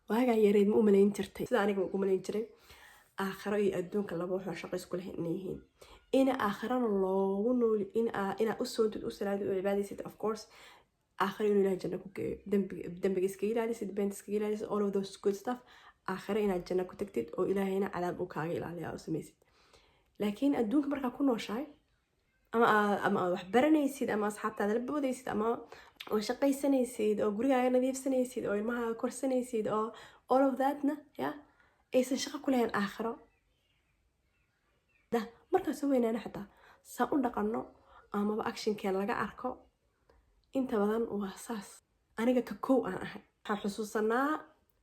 Waagaa yareed ma u malayn jirtay sida aniga ugu malayn jiray aakhiro iyo adduunka laba waxoo shaqo isku leh inay yihiin, ina aakhirana loogu nooli, inaa u soontid, u salaadid, u cibaadaysid, of course aakhiro inuu Ilahay janno ku geeyo, dembiga iskaga ilaalisid, beenta iskaga ilaalisid, all of those good stuff, aakhiro inaad janno ku tagtid oo Ilaahayna cadaab uu kaaga ilaaliya u samaysid. Laakiin adduunka markaa ku nooshahay ama aad wax baranaysid ama asxaabtaada la boodaysid ama oo shaqaysanaysid oo gurigaaga nadiifsanaysid oo ilmahaaga korsanaysid oo all of thatna ya aysan shaqo ku lahayn aakhiro. Da markaan soo weynaana xitaa saan u dhaqanno amaba actionkeen laga arko inta badan waa saas. Aniga ka kow aan ahay, waxaan xusuusanaa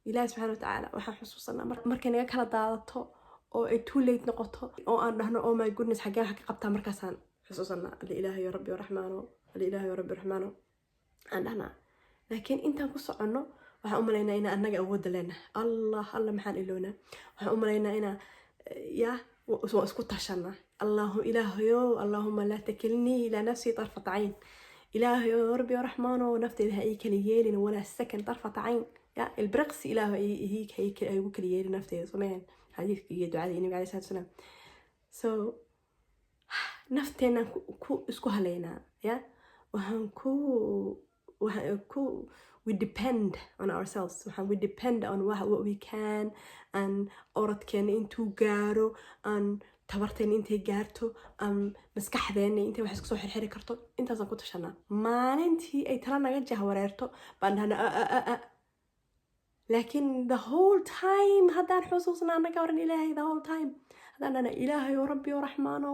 Ilaahi subxaana watacaala. Waxaan xusuusanaa markay naga kala daadato oo ay too late noqoto oo aan dhahno, "Oh my goodness, xaggeen wax ka qabtaa?" Markaasaan xusuusanaa alla Ilaahayo rabbi raxmaano, alla Ilaahayo rabbi raxmaano aan dhahnaa. Laakiin intaan ku soconno waxaan u malaynaa inaa annaga awoodda leenahay. Allah, alla, maxaan ilownaa? Waxaan u malaynaa inaa ya waa isku tashanaa. Allahu Ilaahayo, allahuma laa takilnii ilaa nafsii tarfata cayn. Ilaahayo rabbi raxmaano, nafteyda ha ii kala yeelin walaa second, tarfata cayn ya ilbiriqsi, Ilaahu ha igu kala yeelin nafteyda. Someen xadiiska iyo ducadii Nabiga alayhi salaatu wasalaam. So nafteenaan ku isku haleynaa ya waxaan ku we depend on ourselves, waxaan we depend on what we can and orodkeena intuu gaaro and tabarteena intay gaarto and maskaxdeena intay wax isku soo xirxiri karto. Intaasaan ku tashanaa. Maalintii ay tala naga jahwareerto baan dhahnaa. Laakiin the whole time haddaan xusuusnaa naga waran Ilaahay, the whole time haddaan dhahna, "Ilaahay oo rabbi oo raxmaano,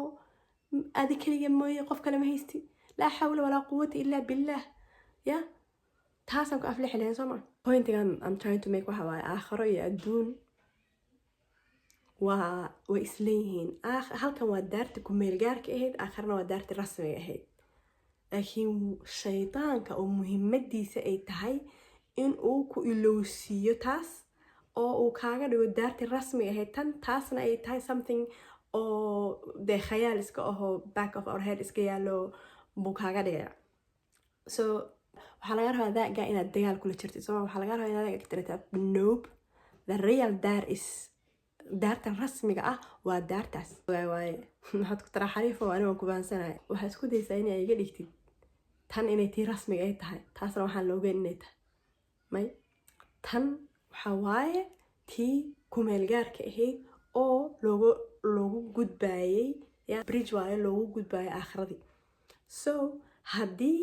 adi keliga mooye qof kale ma haysti, laa xawla walaa quwata illaa billah," ya taasaan ku aflixi lahayn, soo ma? Pointigan I'm trying to make waxa waaye, aakhiro iyo adduun way isleeyihiin. Halkan waa daarti ku meelgaarka ahayd, aakhirana waa daarti rasmiga ahayd. Laakiin shaydaanka oo muhiimadiisa ay tahay in uu ku ilowsiiyo taas oo uu kaaga dhigo daarti rasmiga ahayd tan, taasna ay tahay something oo dee khayaal iska ahoo back of our head iska yaalo buu kaaga dhigaya. So waxaa laga rabaa that guy inaad dagaal kula jirtid, soma? Waxaa laga rabaa inaad ka tirataa, "Nope, the real daar is daartan rasmiga ah, waa daartaas." Waaye maxaad ku taraa xariifo? Aniga waan ku bahansanaya. Waxaad isku daysaa inay iga dhigtid tan inay tii rasmiga ay tahay, taasna waxaan la ogeyn inay tahay. May, tan waxaa waaye tii kumeelgaarka ahayd oo loogu gudbaayay ya bridge waaye loogu gudbaayay aakhiradii. So haddii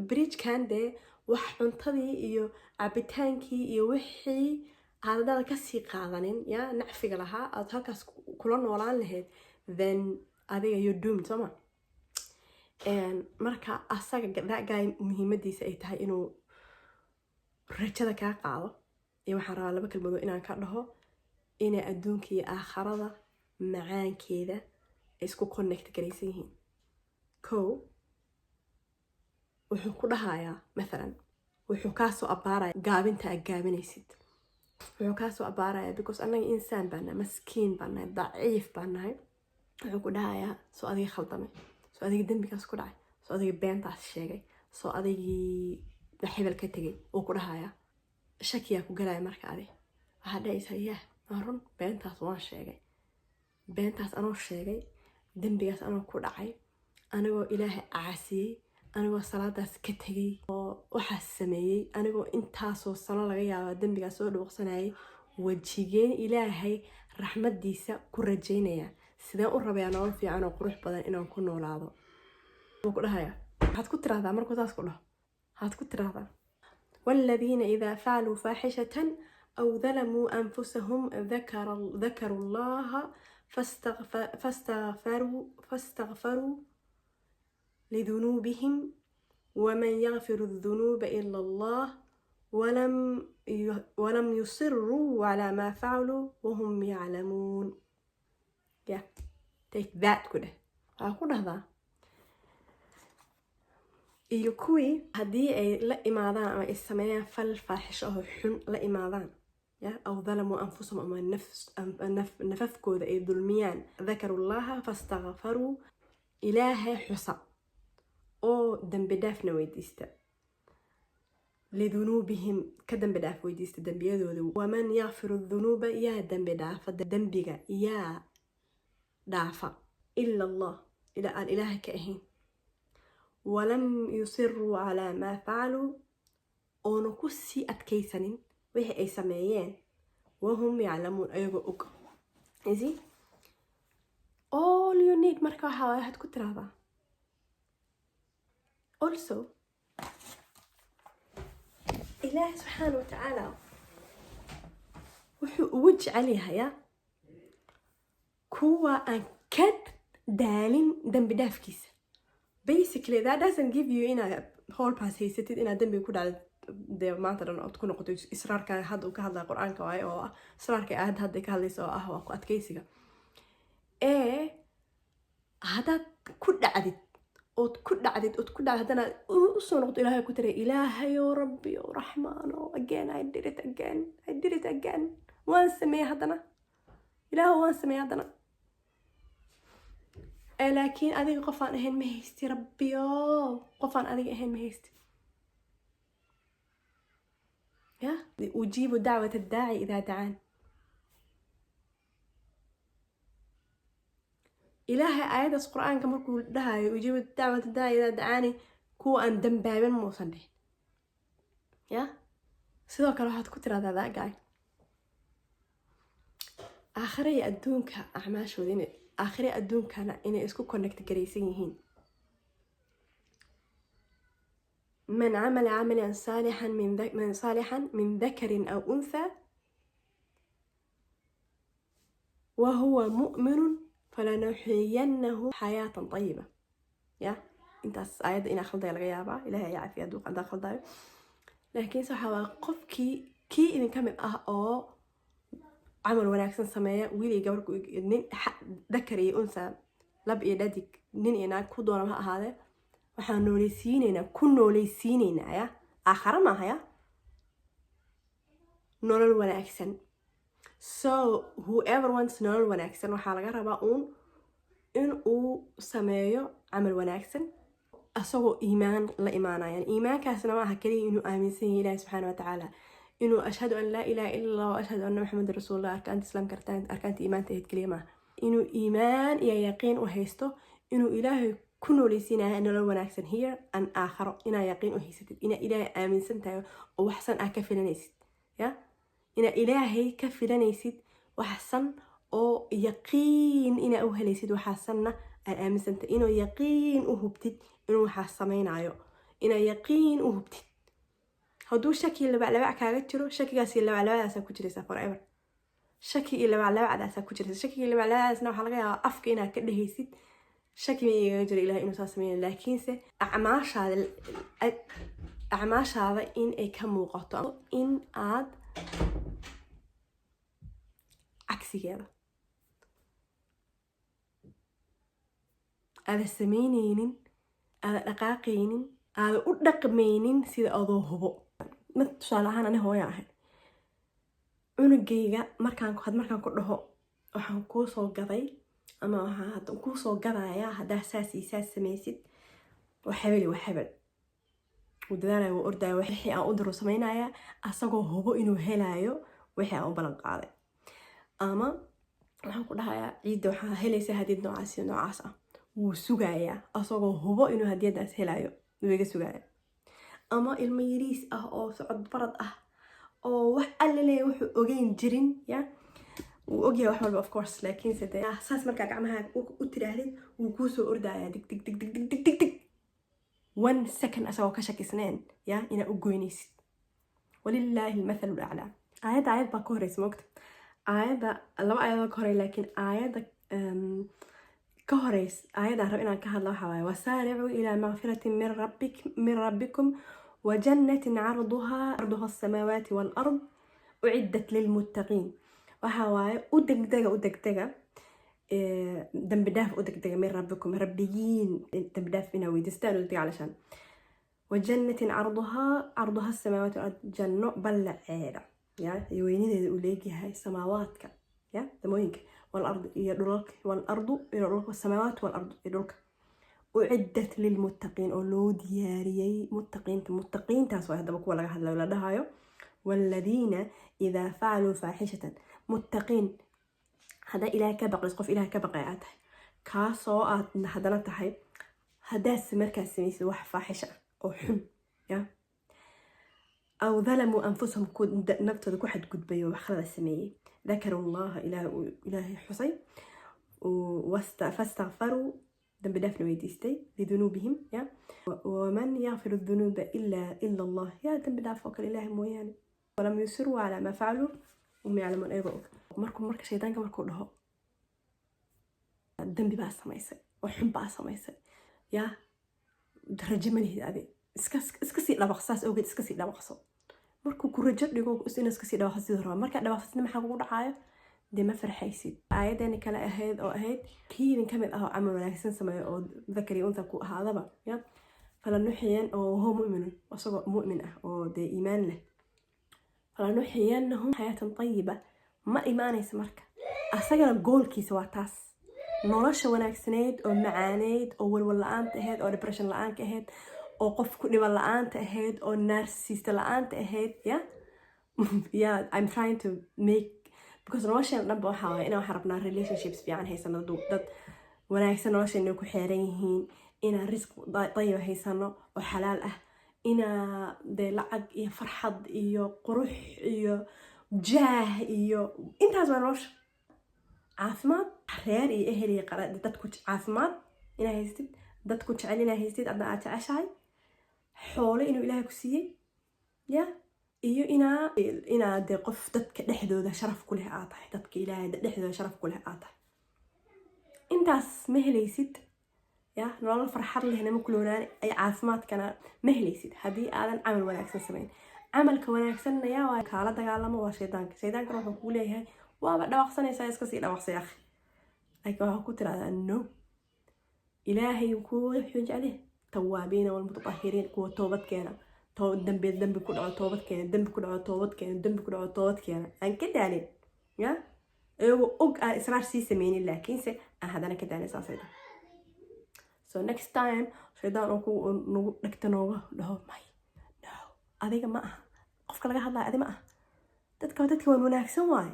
bridgekan dee wax cuntadii iyo cabitaankii iyo wixii aadadaada kasii qaadanin ya nacfiga lahaa aad halkaas kula noolaan lahayd, then adiga you're doomed, sooma? Marka asaga that guy muhiimadiisa ay tahay inuu rajada kaa qaado. Iyo waxaan rabaa laba kelmadood inaan ka dhaho inay adduunka iyo aakharada macaankeeda isku connect garaysan yihiin. Ko wuxuu ku dhahayaa, mathalan, wuxuu kaasoo abbaaraya gaabinta aad gaabinaysid. Wuxuu kaasoo abbaaraya because annaga insaan baa nahay, maskiin baa nahay, daciif baa nahay. Wuxuu ku dhahayaa, "Soo adiga khaldamay? Soo adiga dembigaas ku dhacay? Soo adiga beentaas sheegay? Soo adigii hebel ka tegay?" Uu ku dhahayaa. Shakiyaa ku galaya. Marka adi waxaad dhahaysaa, "Yah, waa run, beentaas waan sheegay. Beentaas anoo sheegay, dembigaas anoo ku dhacay, anigoo Ilaahay caasiyey, anigoo salaadaas ka tegay oo waxaas sameeyey, anigoo intaasoo sano laga yaabaa dembigaas soo dhuuqsanayay, wejigeen Ilaahay raxmadiisa ku rajaynaya? Sideen u rabayaa nolol fiican oo qurux badan inaan ku noolaado?" Wuu ku dhahaya. Waxaad ku tiraahdaa markuu saas ku dhaho, waxaad ku tiraahdaa, والذين إذا فعلوا فاحشة أو ظلموا أنفسهم ذكروا الله فاستغفروا لذنوبهم ومن يغفر الذنوب إلا الله ولم يصروا على ما فعلوا وهم يعلمون. Yeah, take that ku dheh. Waxaa ku dhahdaa, iyo kuwii haddii ay la imaadaan ama ay sameeyaan fal faaxisho oo xun la imaadaan ya أو ظلموا أنفسهم ama nafafkooda ay dulmiyaan, ذكروا الله فاستغفروا, Ilaahay xusa oo dembi dhaafna weydiista. Lidunuubihim, ka dembi dhaaf weydiista dembiyadooda. Waman yakfiru dunuuba, yaa dembi dhaafa dembiga, yaa dhaafa, ila Allah, ilaa aan Ilaahay ka ahayn? Walam yusiruu calaa maa facaluu, oona ku sii adkaysanin wixii ay sameeyeen, wahum yaclamuun, ayagoo og. Is all you need. Marka waxaa waay, waxaad ku tiraahdaa also, Ilaahi subxaana watacaala wuxuu ugu jecel yahayaa kuwa aan ka daalin dembi dhaafkiisa. Basically, that doesn't give you inaad hall pass haysatid inaad dembiga ku dhacdo dee maanta dhan ood ku noqoto. Israarka hadda uu ka hadlaya Qur-aanka waaye, oo ah israarka aayadda hadda ka hadlaysa, oo ah waa ku adkaysiga. Ee haddaad ku dhacdid ood ku dhacdid ood ku dhacdid, haddana usoo noqdo, Ilaahay ku tira, "Ilaahayo, Rabbi o Raxmaano, again I did it, again I did it, again waan sameeyey, haddana Ilaahu waan sameeyey haddana. Ee laakiin adiga qofaan ahayn ma haysti, Rabbiyo, qofaan adiga ahayn ma haysti." Ya ujiibu dacwat addaaci idaa dacaan. Ilaahay aayaddaas Qur-aanka markuu dhahayo ujiibu dacwat addaaci idaa dacaani, kuwa aan dambaabin muusan dhihin. Ya sidoo kale waxaad ku tiraahdaa that guy, aakhire iyo adduunka acmaashooda inay, aakhire adduunkana inay isku connect garaysan yihiin. Man camala camalan saalixan min saalixan min dakarin aw unthaa wa huwa mu'minun falanuxyiyannahu xayaatan tayiba. Ya intaas aayadda inaa khaldaya laga yaabaa, Ilahay ayaa cafiya hadduu haddaan khaldayo. Laakiinse waxaa waa qofkii kii idinka mid ah oo camal wanaagsan sameeya, wiil iyo gabar, nin, dakar iyo unsa, lab iyo dhadig, nin iyo naag, ku doonaba ha ahaadee, waxaan nooleysiineynaa, ku nooleysiineynaa, ya aakhara maaha, ya nolol wanaagsan. So whoever wants nolol wanaagsan, waxaa laga rabaa uun in uu sameeyo camal wanaagsan asagoo iimaan la imaanayan. Iimaankaasna ma aha keliya inuu aaminsan yahay Ilahi subxaana watacaala, inuu ashhadu an laa ilaha ila Allah wa ashhadu anna Maxamedan rasuulullah, arkaanta Islaamka, arkaanta iimaanta ahayd keliya maaha. Inuu iimaan iyo yaqiin u haysto inuu Ilaahay ku nooleysiinaya nolol wanaagsan here and aakharo. Inaa yaqiin u haysatid, inaa Ilaahay aaminsan tahay oo waxsan ah ka filanaysid, ya inaa Ilaahay ka filanaysid waxsan oo yaqiin inaa u helaysid, waxaasanna aad aaminsantahay, inuu yaqiin u hubtid inuu waxaas samaynayo, inaa yaqiin u hubtid. Hadduu shaki labaclabac kaaga jiro, shakigaas iyo labaclabacdaasaa ku jiraysaa forever. Shaki iyo labaclabacdaasaa ku jiraysa. Shaki iyo labaclabacdaasna waxaa laga yaabaa afka inaad ka dhehaysid, "Shaki ma igaga jiro Ilahay inuu saa sameynayo," laakiinse acmaashaada in ay ka muuqato in aad cagsigeeda aada sameyneynin, aada dhaqaaqaynin, aada u dhaqmaynin sida adoo hubo. Mid tusaale ahaan, ani hooya ahay, cunugayga markaan ku dhaho, "Waxaan kuu soo gaday ama waxaan kuu soo gadayaa haddaa saas iyo saas samaysid," waa hebel, waa hebel, wuu dadaalaya, wuu ordaya, wixii aan u diro samaynaya, asagoo hubo inuu helaayo wixii aan u ballan qaaday. Ama waxaan ku dhahayaa, "Ciidda waxaa helaysaa hadiyad noocaas iyo noocaas ah." Wuu sugayaa asagoo hubo inuu hadiyadaas helayo, wuu iga sugaya. Ama ilmo yariis ah oo socod barad ah oo wax alle leeya wuxuu ogeyn jirin, ya wuu ogyahay wax walba, of course, laakiinse dee saas markaa gacmaha u tiraahdid, wuu kuusoo ordayaa dig dig dig dig dig dig dig dig, one second asagoo ka shakisneen ya inaa u goynaysid. Walilaahi almathalu laclaa. Aayadda aayad baa ka horeysa, moogta aayadda laba aayadood ka horey, laakiin aayadda ka horeys, aayadaan rab inaan ka hadla waxaa waaye: wasaaricuu ilaa magfiratin min rabbikum wajannatin carduha asamaawaati waalard uciddat lilmuttaqiin. Waxaa waaye u degdega, u degdega dambi dhaaf, u degdega min rabbikum, rabbigiin dambi dhaaf inaa weydiistaan u degdega, calashaan wajannatin carduha asamaawaati walard, janno ballaceeda ya iyo weynadeeda uu leegyahay samaawaadka ya samooyinka, walard iyo dhulalka, walardu iyo dhulka, samaawaat walard iyo dhulka. Uciddat lilmuttaqiin, oo loo diyaariyey muttaqiinta. Muttaqiintaas waa haddaba kuwa laga hadlayo, la dhahayo waaladiina idaa facaluu faaxishatan. Muttaqiin haddaa Ilaah ka baqays, qof Ilaah ka baqay aad tahay, kaasoo aad haddana tahay, haddaad markaas samaysid wax faaxisha ah oo xun ya, aw dalamuu anfusahum, naftooda ku xadgudbay oo wax khalada sameeyey, dakaru Allaha, Ilaahay xusay, fastakfaruu, dambi dhaafna weydiistay, lidunuubihim ya. Waman yakfiru dunuuba ila Allah, yaa dambi dhaaf oo kale Ilaahay mooyaane? Walam yusiruu calaa maa facaluu hum yaclamuun, ayagoo og. Markuu marka shaydaanka markuu dhaho dambi baa samaysay oo xun baa samaysay, yaa rajo ma lihid, adi iska sii dhawaq, saas awgeed iska sii dhawaqso. Markuu ku rajo dhigo inuu iska sii dhawaqso sidii raba, markaa dhawaqsatid maxaa kugu dhacaayo? Dee ma farxaysid. Aayadeeni kale ahayd oo ahayd kii idin kamid ah oo camal wanaagsan sameeyo oo dakari untha ku ahaadaba ya, falanuxiyan oo huwa mu'minun, isagoo mu'min ah oo dee iimaan leh, falanuxiyannahum xayaatan tayiba. Ma imaanaysa marka asagana goalkiisa waa taas, nolosha wanaagsaneyd oo macaaneyd oo walwal la-aanta ahayd oo depression la-aanka ahayd oo qof ku dhiban la-aanta ahayd oo narcissist la-aanta ahayd. Yeah, I'm trying to make, because nolosheena dhanba waxaa waaya inaan waxaan rabnaa relationships fiican haysano, dad wanaagsan nolosheena ku xeeran yihiin, inaan risq dayiba haysano oo xalaal ah, inaa dee lacag iyo farxad iyo qurux iyo jaah iyo intaas waa nolosha, caafimaad, reer iyo ehel iyo dadku, caafimaad inaa haystid, dadku jecel inaa haystid, adna aad jeceshahay, xoolo inuu Ilaahay ku siiyey ya, iyo inaa dee qof dadka dhexdooda sharaf ku leh aad tahay, dadka Ilaahay dhexdooda sharaf ku leh aad tahay. Intaas ma helaysid ya, nolol farxad lehna ma kuloonaan ay, caafimaadkana ma helaysid haddii aadan camal wanaagsan samayn. Camalka wanaagsanna yaa waa kaala dagaalamo? Waa shaydaanka. Shaydaankana wuxuu kuu leeyahay waaba dhawaqsanaysaa, iska sii dhawaqsay akhi. Laakiin waxaa ku tiraahdaa no, Ilaahay kuwa wuxuu jecleh tawaabiina walmutatahiriin, kuwa toobad keena, dambi dambi ku dhaco toobad keena, dambi ku dhaco toobad keena, dambi ku dhaco toobad keena, aan ka daalin ya, iyagoo og aan israar sii sameynin, laakiinse aan haddana ka daalin. Saasay tahay. So next time shaydaan oo ku nagu dhegta nooga dhaho may, no, adiga ma aha qofka laga hadlaya, adi ma aha, dadka waan wanaagsan waaye,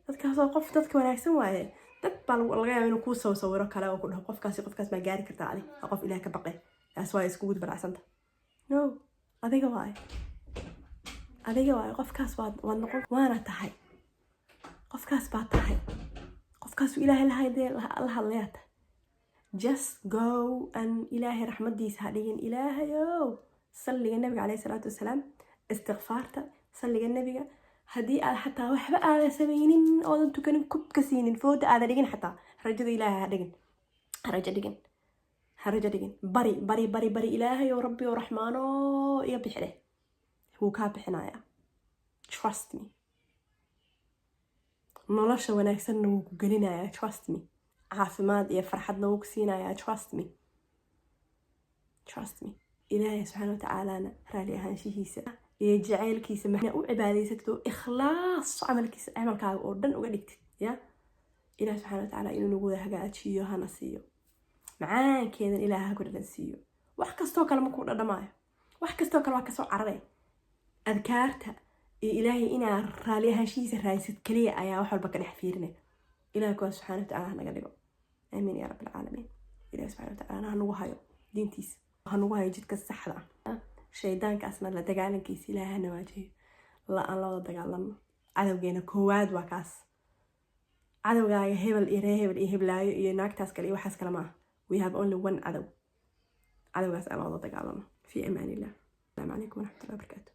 dadkaasoo qof dadka wanaagsan waaye. Dad baa laga yaaba inuu kuu soo sawiro kale oo ku dhaho qofkaasi, qofkaas maa gaari kartaa adi? Waa qof Ilaah ka baqay, taas waa iskugu balacsanta. No, adiga waaye, adiga waaye qofkaas. Waad noqon, waana tahay, qofkaas baa tahay, qofkaasu Ilaahay la hadlayaa tahay. Just go and Ilaahay raxmadiisa ha dhigin. Ilaahayow, salliga Nabiga caleyhi salaatu wasalaam, istikfaarta, salliga Nabiga, haddii aad xataa waxba aadan samaynin oodan tukanin, kubka siinin, fooda aadan dhigin, xataa rajada Ilaahay ha dhigin, ha rajo dhigin, ha rajo dhigin. Bari, bari, bari, bari Ilaahay oo Rabbi oo Raxmaano iga bixide, wuu kaa bixinayaa, trust me. Nolosha wanaagsanna wuu ku gelinayaa, trust me. Caafimaad iyo farxadna wuu ku siinayaa, trust me, trust me. Ilaahay subxaana watacaalana raali ahaanshihiisa iyo jaceylkiisa maxna u cibaadaysatid oo ikhlaas camalkiisa, camalkaaga oo dhan uga dhigtid ya. Ilaah subxaana watacaala inuu nagu wada hagaajiyo hana siiyo, macaankeedan Ilaah ha ku dhadhan siiyo. Wax kastoo kale makuu dhadhamaayo, wax kastoo kale waa kasoo cararay. Adkaarta iyo Ilaahay inaa raali ahaanshihiisa raadisid keliya ayaa wax walba ka dhex fiirinay. Ilaah kuwaa subxaana watacaala hanaga dhigo, aamiin yaa rabbi alcaalamiin. Ilaah subxaana watacaala ha nagu hayo diintiisa, ha nagu hayo jidka saxda ah. Shaydaankaasna la dagaalankiisa Ilaah hana waajahiyo, la aan la wada dagaalano. Cadowgeena koowaad waa kaas. Cadowgaaga hebel iyo ree hebel iyo heblaayo iyo naagtaas kale iyo waxaas kale maaha. We have only one cadow. Cadowgaas aan la wada dagaalano. Fi amaan illah. Asalaamu calaykum waraxmatullahi wabarakaatu.